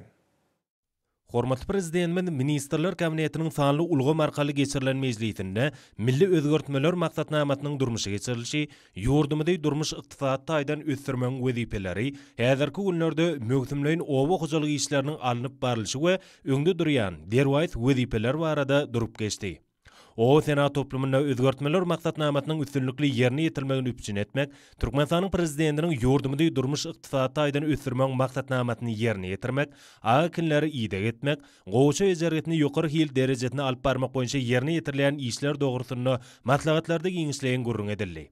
Hormatly Prezidentimiz Ministrler Kabinetiniň sanly ulgam arkaly geçirilen mejlisinde milli özgertmeler maksatnamasynyň durmuşa geçirilişi, ýurdumyzy durmuş-ykdysady taýdan ösdürmegiň wezipeleri, häzirki günlerde möwsümleýin oba hojalyk işleriniň alnyp barlyşy we öňde durýan derwaýys wezipeler barada durup geçdi. Oba senagat toplumynda özgertmeler maksatnamasynyň üstünlikli ýerine ýetirilmegini üpjün etmek, Türkmenistanyň Prezidentiniň ýurdumyzy durmuş-ykdysady taýdan ösdürmegiň maksatnamasyny ýerine ýetirmek, ak ekinlere ideg etmek, gowaça bejergisini ýokary hil derejesine alyp barmak boýunça ýerine ýetirilýän işler dogrusynda maslahatlarda giňişleýin gürrüň edildi.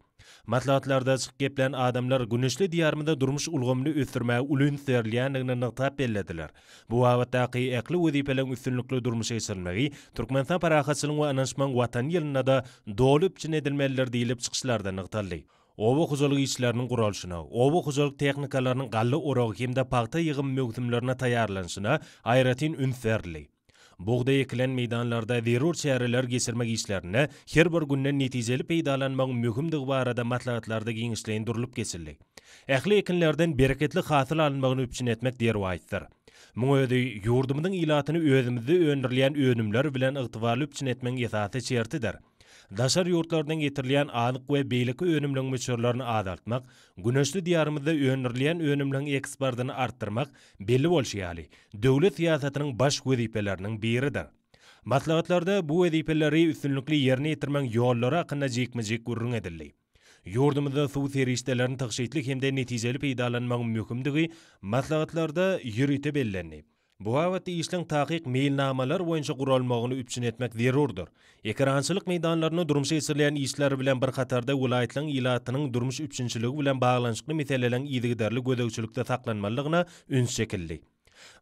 Maslahatlarda çykyp geplän adamlar güneşli Diýarymyzda durmuş ulgamyny ösdürmäge uly üns berilýändigini nygtap bellediler. Bu babatdaky ähli wezipeleriň üstünlikli durmuşa geçirilmegi Türkmenistan parahatçylygyň we ynanyşmagyň Watany ýylynda-da doly üpjün edilmelidir diýlip çykyşlarda nygtaldy. Oba hojalyk işleriniň guralyşyna, oba hojalyk tehnikalarynyň galla oragy hem-de pagta ýygymy möwsümlerine taýýarlanyşyna aýratyn üns berildi. Bugdaý ekilen meýdanlarda zerur çäreleri geçirmek işlerinde her bir günden netijeli peýdalanmagyň möhümdigi barada maslahatlarda giňişleýin durlup geçildi. Ähli ekinlerden bereketli hasyl alynmagyny üpjün etmek derwaýysdyr. Muň özi ýurdumyzyň ilatyny özümizde öndürilýän önümler bilen ygtybarly üpjün etmegiň esasy şertidir. Daşary ýurtlardan getirilýän azyk we beýleki önümleriň möçberlerini azaltmak, güneşli Diýarymyzda öndürilýän önümleriň eksportyny artdyrmak, belli bolşy ýaly, döwlet syýasatynyň baş wezipeleriniň biridir. Maslahatlarda bu wezipeleri üstünlikli ýerine ýetirmegiň ýollary hakynda jikme-jik gürrüň edildi. Ýurdumyzda suw serişdelerini tygşytly hem-de netijeli peýdalanmagyň möhümdigi maslahatlarda ýörite bellendi. Bu babatda işleň takyk meýilnamalar boýunça guralmagyny üpjün etmek zerurdyr. Ekerançylyk meýdanlarynda durmuşa geçirilýän işler bilen bir hatarda welaýatlaryň ilatynyň durmuş üpjünçiligi bilen baglanyşykly meseleleriň yzygiderli gözegçilikde saklanmalydygyna üns çekildi.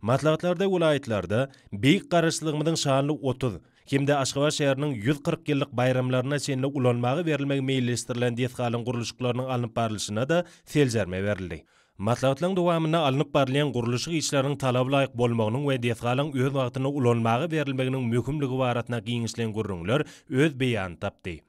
Maslahatlarda welaýatlarda Beýik Garaşsyzlygymyzyň şanly 30 hem-de Aşgabat şäheriniň 140 ýyllyk baýramlaryna çenli ulanmaga berilmegi meýilleşdirilen desgalaryň gurluşyklarynyň alnyp barlyşyna-da seljerme berildi. Maslahatlaryň dowamynda alnyp barylýan gurluşyk işleriniň talaba laýyk bolmagynyň we desgalaryň öz wagtynda ulanmaga berilmeginiň möhümligi barasynda giňişleýin gürrüňler öz beýanyny tapdy.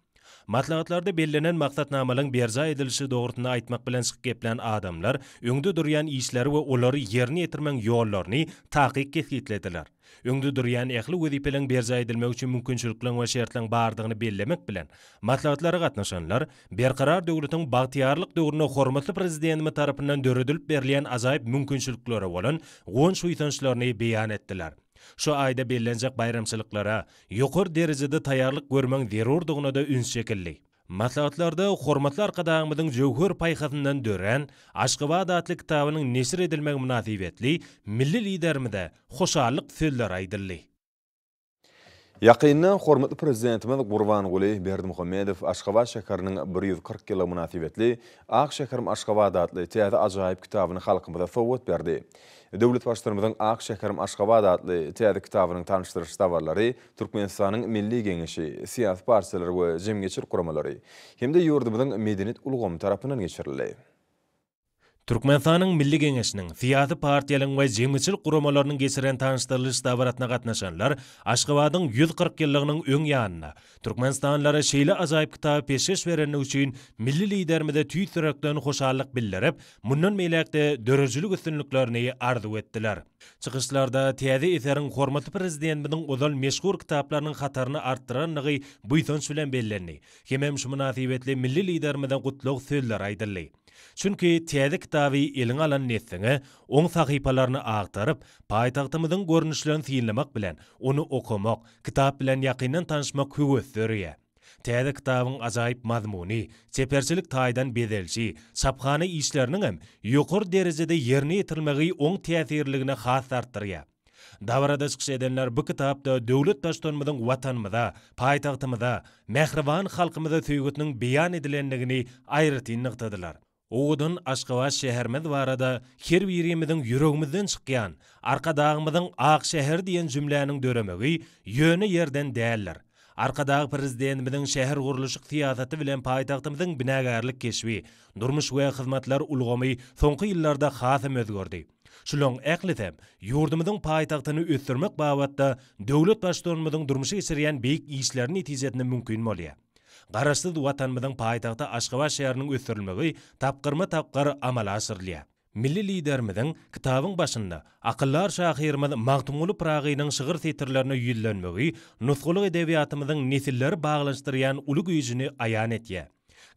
Maslahatlarda bellenen maksatnamalaryň berjaý edilişi dogrusynda aýtmak bilen çykyp geplän adamlar öňde durýan işleri we olary ýerine ýetirmegiň ýollaryny takyk kesgitlediler. Öňde durýan ähli wezipeleriň berjaý edilmegi üçin mümkinçilikleriň we şertleriň bardygyny bellemek bilen, maslahatlara gatnaşanlar Berkarar döwletiň bagtyýarlyk döwründe hormatly Prezidentimiz tarapyndan döredilip berilýän ajaýyp mümkinçiliklere bolan guwanç-buýsançlaryny beýan etdiler. Şu aýda bellenjek baýramçylyklara ýokary derejede taýýarlyk görmegiň zerurdygyna-da üns çekildi. Maslahatlarda hormatly Arkadagymyzyň jöwher paýhasyndan dörän Aşgabat atly kitabynyň neşir edilmegi mynasybetli milli Liderimize hoşallyk sözleri aýdyldy. Ýakynda hormatly Prezidentimiz Gurbanguly Berdimuhamedow Aşgabat şäheriniň 140 ýyllygy mynasybetli Ak şäherim Aşgabat atly täze ajaýyp kitabyny halkymyza sowgat berdi. Döwlet Baştutanymyzyň Ak şäherim Aşgabat atly täze kitabynyň tanyşdyryş dabaralary Türkmenistanyň Milli Geňeşi, syýasy partiýalar we jemgyýetçilik guramalary hem-de ýurdumyzyň medeniýet ulgamy tarapyndan geçirildi. Türkmenistanyň Milli Geňeşiniň, syýasy partiýalaryň we jemgyýetçilik guramalarynyň geçiren tanyşdyrylyş dabarasyna gatnaşanlar Aşgabadyň 140 ýyllygynyň öň ýanynda türkmenistanlylara şeýle ajaýyp kitaby peşgeş berendigi üçin milli Liderimize tüýs ýürekden hoşallyk bildirip, mundan beýläk-de döredijilik üstünliklerini arzuw etdiler. Çykyşlarda täze eseriň hormatly Prezidentimiziň ozal meşhur kitaplarynyň hataryny artdyrandygy buýsanç bilen bellendi hemem şu mynasybetli milli Liderimize gutlag sözleri aýdyldy. Çünki täze kitaby eliňe alan dessiňe, oň sahypalaryny agtaryp, paýtagtymyzyň görnüşlerini synlamak bilen, ony okamak, kitap bilen ýakyndan tanyşmak höwes döreýär. Täze kitabyň ajaýyp mazmuny, çeperçilik taýdan bezelişi, çaphana işleriniňem ýokary derejede ýerine ýetirilmegi oň täsirliligini has-da artdyrýar. Dabarada çykyş edenler bu kitapda döwlet Baştutanymyzyň Watanymyza, paýtagtymyza, mähriban halkymyza söýgüsiniň beýan edilendigini aýratyn nygtadylar. Owadan Aşgabat şäherimiz barada her birimiziň ýüregimizden çykýan Arkadagymyzyň ak şäheri diýen jümläniň döremegi ýöne ýerden däldir. Arkadag Prezidentimiziň şähergurluşyk syýasaty bilen paýtagtymyzyň binagärlik keşbi, durmuş we hyzmatlar ulgamy soňky ýyllarda hasam özgerdi. Şularyň ählisem ýurdumyzyň paýtagtyny ösdürmek babatda döwlet Baştutanymyzyň durmuşa geçirýän beýik işleri netijesinde mümkin bolýar. Garaşsyz Watanymyzyň paýtagty Aşgabat şäheriniň ösdürilmegi tapgyrma-tapgyr amala aşyrylýar. Milli Liderimiziň kitabyň başynda akyldar şahyrymyz Magtymguly Pyragynyň şygyr setirlerine ýüzlenmegi nusgalyk edebiýatymyzyň nesilleri baglanyşdyrýan uly güýjüni aýan edýär.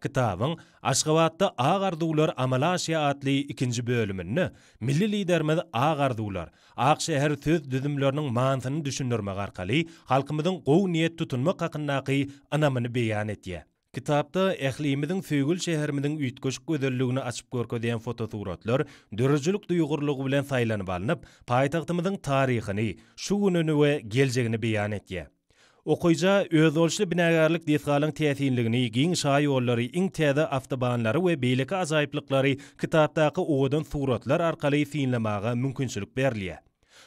Kitabyň Aşgabatda ak arzuwlar amala aşýar atly ikinji bölüminde milli Liderimiz ak arzuwlar, ak şäher söz düzümleriniň manysyny düşündirmek arkaly halkymyzyň gowy niýet tutunmak hakyndaky ynamyny beýan edýär. Kitapda ählimiziň söýgüli şäherimiziň üýtgeşik gözelligini açyp görkezýän fotosuratlar döredijilik duýgurlygy bilen saýlanyp alnyp, paýtagtymyzyň taryhyny, şu gününi we geljegini beýan edýär. Okyja özboluşly binagärlik desgalaryň täsinligini, giň şaýollary, iň täze awtobanlary we beýleki ajaýyplyklary kitapdaky owadan suratlar arkaly synlamaga mümkinçilik berilýär.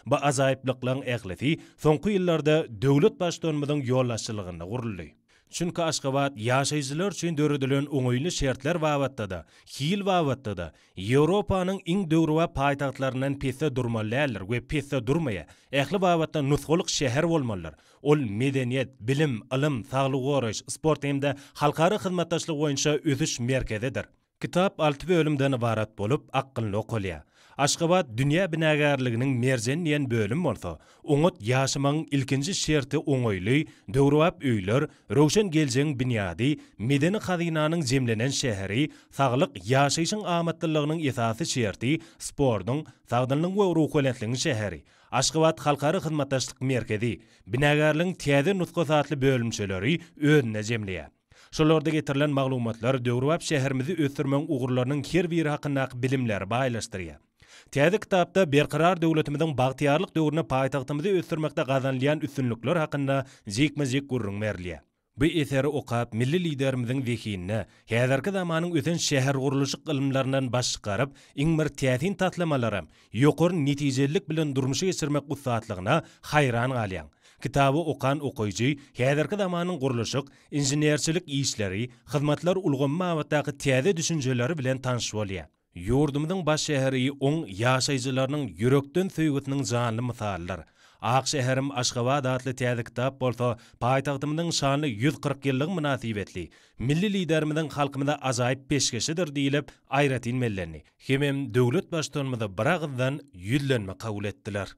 Bu ajaýyplyklaryň ählisi soňky ýyllarda döwlet Baştutanymyzyň ýolbaşçylygynda guruldy. Çünki Aşgabat ýaşaýjylar üçin döredilen oňaýly şertler babatda-da, hil babatda-da Ýewropanyň iň döwrebap paýtagtlaryndan pesde durmaly däldir we pesde durmaýar. Ähli babatda nusgalyk şäher bolmalydyr. Ol medeniýet, bilim, ylym, saglygy goraýyş, sport hem-de halkara hyzmatdaşlygy boýunça ösüş merkezidir. Kitap alty bölümden ybarat bolup, akgynly okalýar. Aşgabat dünýä binagärliginiň merjeni diýen bölüm bolsa, oňat ýaşamagyň ilkinji şerti oňaýly, döwrebap öýler, röwşen geljegiň binýady, medeni hazynanyň jemlenen şäheri, saglyk, ýaşaýşyň amatlylygynyň esasy şerti, sportuň, sagdynlygyň we ruhubelentligiň şäheri, Aşgabat halkara hyzmatdaşlyk merkezi, binagärligiň täze nusgasy atly bölümçeleri özünde jemleýär. Şolarda getirilen maglumatlar döwrebap şäherimizi ösdürmegiň ugurlarynyň her biri hakyndaky bilimleri baýlaşdyrýar. Täze kitapda Berkarar döwletimiziň bagtyýarlyk döwründe paýtagtymyzy ösdürmekde gazanylýan üstünlikler hakynda jikme-jik gürrüň berilýär. Bu eseri okap, milli Liderimiziň zehinine, häzirki zamanyň ösen şähergurluşyk ylymlaryndan baş çykaryp, iň bir täsin taslamalaram ýokary netijelilik bilen durmuşa geçirmek ussatlygyna haýran galýaň. Kitaby okan okyjy häzirki zamanyň gurluşyk, inženerçilik işleri, hyzmatlar ulgamy babatdaky täze düşünjeleri bilen tanyş bolýar. Ýurdumyzyň baş şäheri oň ýaşaýjylarynyň ýürekden söýgüsiniň janly mysalydyr. Ak şäherim Aşgabat atly täze kitap bolsa paýtagtymyzyň şanly 140 ýyllygy mynasybetli milli Liderimiziň halkymyza ajaýyp peşgeşidir diýlip aýratyn bellendi. Hemem döwlet Baştutanymyza biragyzdan ýüzlenme kabul etdiler.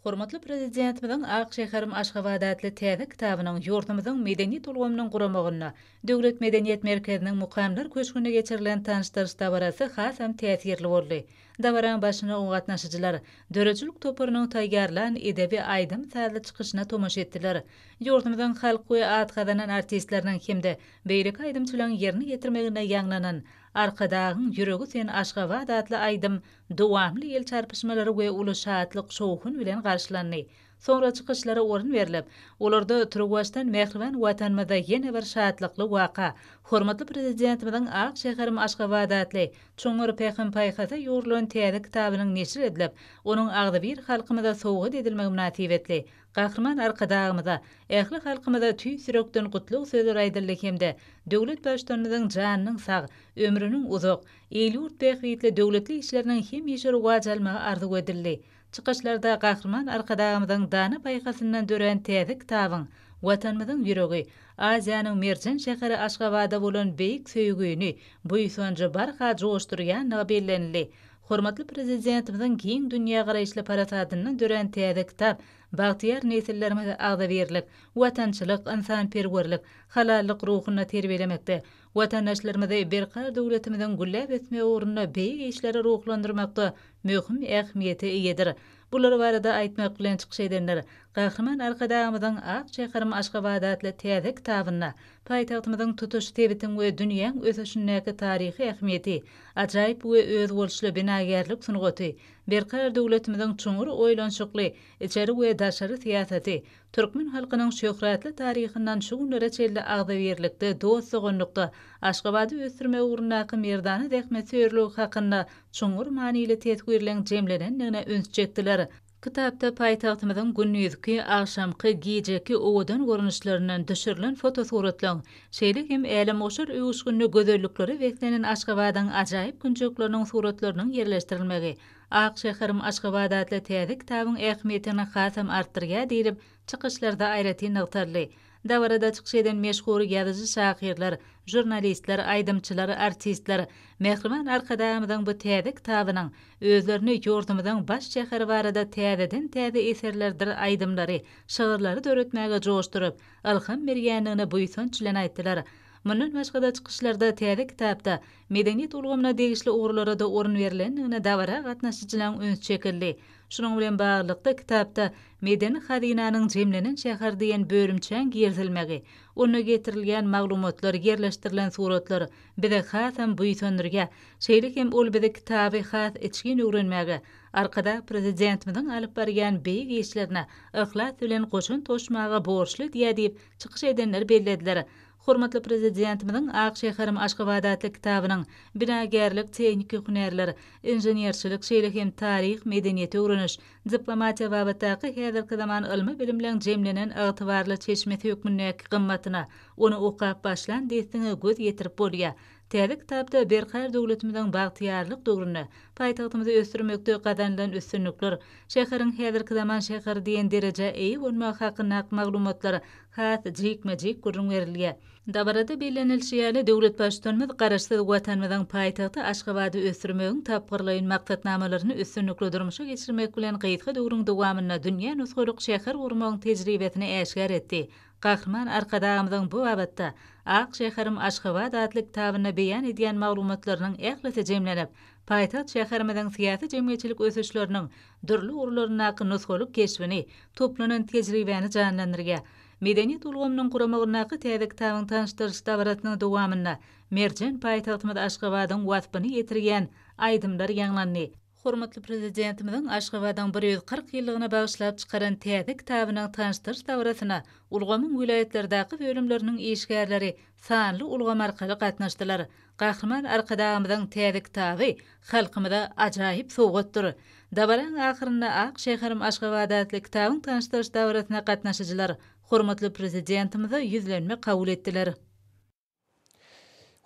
Hormatly Prezidentimiziň Ak şäherim Aşgabat atly täze kitabynyň ýurdumyzyň medeniýet ulgamynyň guramagynda Döwlet medeniýet merkeziniň Mukamlar köşgünde geçirilen tanyşdyryş dabarasy hasam täsirli boldy. Dabaraň başyna oňa gatnaşyjylar döredijilik toparynyň taýýarlan edebi aýdym-sazly çykyşyna tomaşa etdiler. Ýurdumyzyň halk we at gazanan artistleriniň hem-de beýleki aýdymçylaryň ýerine ýetirmeginde ýaňlanan Arkadagyň ýüregi sen Aşgabat atly aýdym dowamly el çarpyşmalary we uly şatlyk-şowhun bilen garşylandy. Soňra çykyşlara orun berlip, olarda turuwbaşdan mähriban Watanymyzda ýene bir şatlykly waka, hormatly Prezidentimiziň Ak şäherim Aşgabat atly çuňňur pähim-paýhasa ýugrulan täze kitabynyň neşir edilip, onuň agzybir halkymyza sowgat edilmegi mynasybetli Gahryman Arkadagymyza, ähli halkymyza tüýs ýürekden gutlag sözleri aýdyldy hem-de döwlet Baştutanymyzyň janynyň sag, ömrüniň uzak, Il-ýurt bähbitli döwletli işleriniň hemişe rowaç almagy arzuw edildi. Çykyşlarda Gahryman Arkadagymyzyň dana paýhasyndan dörän täze kitabyň Watanymyzyň ýüregi, Aziýanyň merjen şäheri Aşgabada bolan beýik söýgini, buýsanjy barha joşdurýandygy bellenildi. Hormatly Prezidentimiziň giň dünýägaraýyşly parasadyndan dörän täze kitap bagtyýar nesillerimizi agzybirlik, watançylyk, ynsanperwerlik, halallyk ruhunda terbiýelemekde, watandaşlarymyzy Berkarar döwletimiziň gülläp ösmegi ugrunda beýik işlere ruhlandyrmakda möhüm ähmiýete eýedir. Bular barada aýtmak bilen çykyş edenler Gahryman Arkadagymyzyň Ak şäherim Aşgabat atly täze kitabynda paýtagtymyzyň tutuş sebitiň we dünýäň ösüşindäki taryhy ähmiýeti, ajaýyp we özboluşly binagärlik sungaty, Berkarar döwletimiziň çuňňur oýlanyşykly içeri we daşary syýasaty, türkmen halkynyň şöhratly taryhyndan şu günlere çenli agzybirlikde, dost-doganlykda Aşgabady ösdürmek ugrundaky merdana zähmetsöýerligi hakynda çuňňur manyly teswirleň jemlenendigine üns çekdiler. Kitapda paýtagtymyzyň gündizki, agşamky, gijeki owadan görnüşlerinden düşürilen fotosuratlaryň, şeýle hem älemgoşar öwüşginli gözelliklere beslenen Aşgabadyň ajaýyp künjekleriniň suratlarynyň ýerleşdirilmegi Ak şäherim Aşgabat atly täze kitabyň ähmiýetini hasam artdyrýar diýlip, çykyşlarda aýratyn nygtaldy. Dabarada çykyş eden meşhur ýazyjy-şahyrlar, žurnalistler, aýdymçylar, artistler mähriban Arkadagymyzyň bu täze kitabynyň özlerini ýurdumyzyň baş şäheri barada täzeden-täze eserlerdir aýdymlary, şygyrlary döretmäge joşduryp, ylham berýändigini buýsanç bilen aýtdylar. Mundan başga-da çykyşlarda täze kitapda medeniýet ulgamyna degişli ugurlara-da orun berlendigine dabara gatnaşyjylaryň ünsi çekildi. Şunuň bilen baglylykda, kitapda Medeni hazynanyň jemlenen şäher diýen bölümçäň girizilmegi, onda getirilýän maglumatlar, ýerleşdirilen suratlar bizi hasam buýsandyrýar. Şeýle hem ol bizi kitaby has içgin öwrenmäge, Arkadag Prezidentimiziň alyp barýan beýik işlerine yhlas bilen goşant goşmaga borçly edýär diýip, çykyş edenler bellediler. Hormatly Prezidentimiziň Ak şäherim Aşgabat atly kitabynyň binagärlik, tehniki hünärler, inženerçilik, şeýle hem taryh, medeniýeti öwreniş, diplomatiýa babatdaky häzirki zaman ylmy-bilimleň jemlenen ygtybarly çeşmesi hökmündäki gymmatyna ony okap başlan dessiňe göz ýetirip bolýar. Täze kitapda Berkarar döwletimiziň bagtyýarlyk döwründe paýtagtymyzy ösdürmekde gazanylan üstünlikler, şäheriň häzirki zaman şäheri diýen derejä eýe bolmagy hakyndaky maglumatlar has jikme-jik gürrüň berilýär. Dabarada bellenilişi ýaly, döwlet Baştutanymyz Garaşsyz Watanymyzyň paýtagty Aşgabady ösdürmegiň tapgyrlaýyn maksatnamalaryny üstünlikli durmuşa geçirmek bilen gysga döwrüň dowamynda dünýä nusgalyk şäher gurmagyň tejribesini äşgär etdi. Gahryman Arkadagymyzyň bu babatda Ak şäherim Aşgabat atly kitabynda beýan edýän maglumatlarynyň ählisi jemlenip, paýtagt şäherimiziň syýasy-jemgyýetçilik ösüşleriniň dürli ugurlaryndaky nusgalyk keşbini, toplanan tejribäni janlandyrýar. Medeniýet ulgamynyň guramagyndaky täze kitabyň tanyşdyrylyş dabarasynyň dowamynda merjen paýtagtymyz Aşgabadyň waspyny ýetirýän aýdymlar ýaňlandy. Hormatly Prezidentimiziň Aşgabadyň 140 ýyllygyna bagyşlap çykaran täze kitabynyň tanyşdyryş dabarasyna ulgamyň welaýatlardaky bölümleriniň işgärleri sanly ulgam arkaly gatnaşdylar. Gahryman Arkadagymyzyň täze kitaby halkymyza ajaýyp sowgatdyr. Dabaraň ahyrynda Ak şäherim Aşgabat atly kitabyň tanyşdyryş dabarasyna gatnaşyjylar hormatly Prezidentimize ýüzlenme kabul etdiler.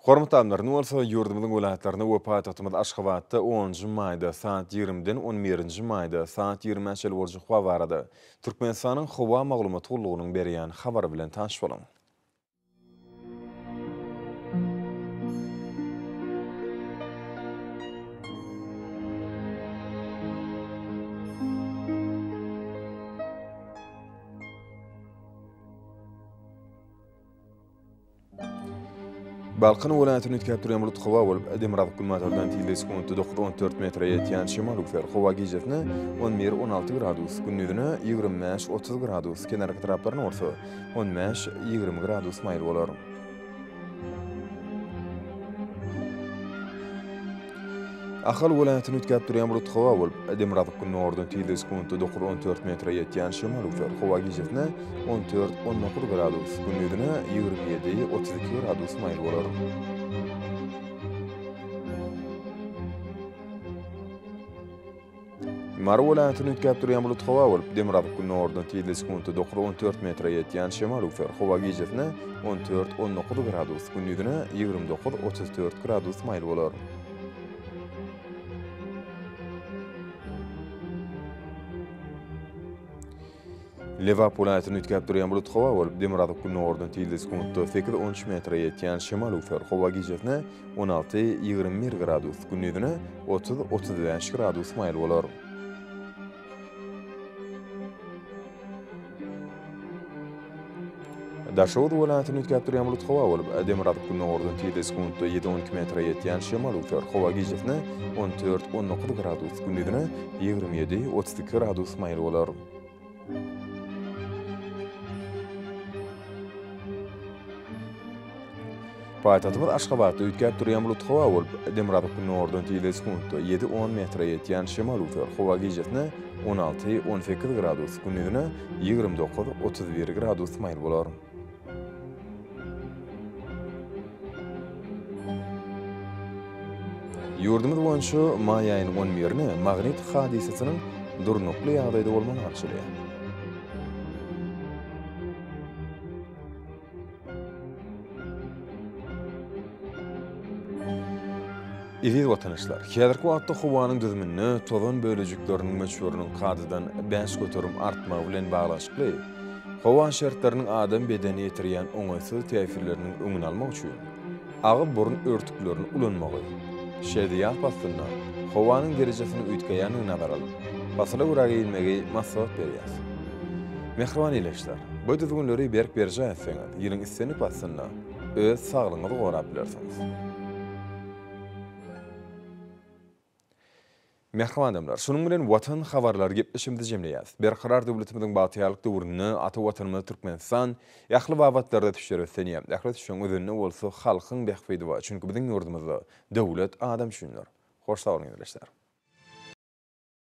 Hormatly alymlar, indi bolsa ýurdumyzyň welaýatlarynda we paýtagtymyz Aşgabatda onunjy maýda saat ýigrimiden on birinji maýda saat ýigrimä çenli boljak howa barada Türkmenistanyň Howa maglumat gullugynyň berýän habary bilen tanyş boluň. Balkan welaýatyny üýtgäp durýan bulut howa bolup, demirgazyk-günbatardan tizligi sekuntda dokuz-on dört metre ýetýän şemal öwser. Howa gijesine on bir-on alty gradus, gündizine 25-30 gradus, kenarki etraplarynda bolsa on bäş-ýigrimi gradus maýyl bolar. Ahal welaýatyny üýtgäp durýan bulut howa bolup, demirgazyk-gündogardan tizligi sekuntda 9-14 metre ýetýän şemal öwser. Howa gijesine 14-19 gradus, gündizine 27-32 gradus maýyl bolar. Mary welaýatyny üýtgäp durýan bulut howa bolup, demirgazyk-gündogardan tizligi sekuntda 9-14 metre ýetýän şemal öwser. Howa gijesine 14-19 gradus, gündizine 29-34 gradus maýyl bolar. Lebap welaýatynda üýtgäp durýan bulut howa bolup, demirgazyk-gündogardan tizligi sekuntda sekiz-on üç metre ýetýän şemal öwser. Howa gijesine 16, 21 gradus, gündizine 30, 35 gradus maýyl bolar. Daşoguz welaýatynda üýtgäp durýan bulut howa bolup, demirgazyk-gündogardan tizligi sekuntda ýedi-on iki metre ýetýän şemal öwser. Howa gijesine 14, 19 gradus, gündizine 27, 32 gradus maýyl bolar. Paýtagtymyz Aşgabatda üýtgäp durýan bulut howa bolup, demirgazyk-gündogardan tizligi sekuntda ýedi-on metre ýetýän şemal öwser. Howa gijesine 16, 18 gradus, gündizine 29, 31 gradus maýyl bolar. Ýurdumyz boýunça maý aýynyň on birine magnit hadysasynyň durnukly ýagdaýda bolmagy garaşylýar. Eziz watandaşlar, häzirki wagtda howanyň düzüminde tozan bölejikleriniň möçberiniň kadadan 5% artmagy bilen baglanyşykly, howa şertleriniň adam bedenine ýetirýän oňaýsyz täsirleriniň öňüni almak üçin agyz-burun örtüklerini ulanmagy, şeýle-de ýaz paslynda howanyň derejesiniň üýtgeýändigini nazara alyp, pasyla görä geýinmegi maslahat berýäris. Mähriban ildeşler, bu düzgünleri berk berjaý etseňiz, ýylyň islendik paslynda öz saglygyňyzy gorap bilersiňiz. Mähriban adamlar, şunuň bilen Watan habarlary gepleşigimizi jemleýäris. Berkarar döwletimiziň bagtyýarlyk döwründe ata Watanymyz Türkmenistan ähli babatlarda ösüşlere öslenýär. Ähli ösüşiň özeninde bolsa halkyň bähbidi bar. Çünki biziň ýurdumyzda döwlet adam üçindir. Hoş sag boluň ildeşler.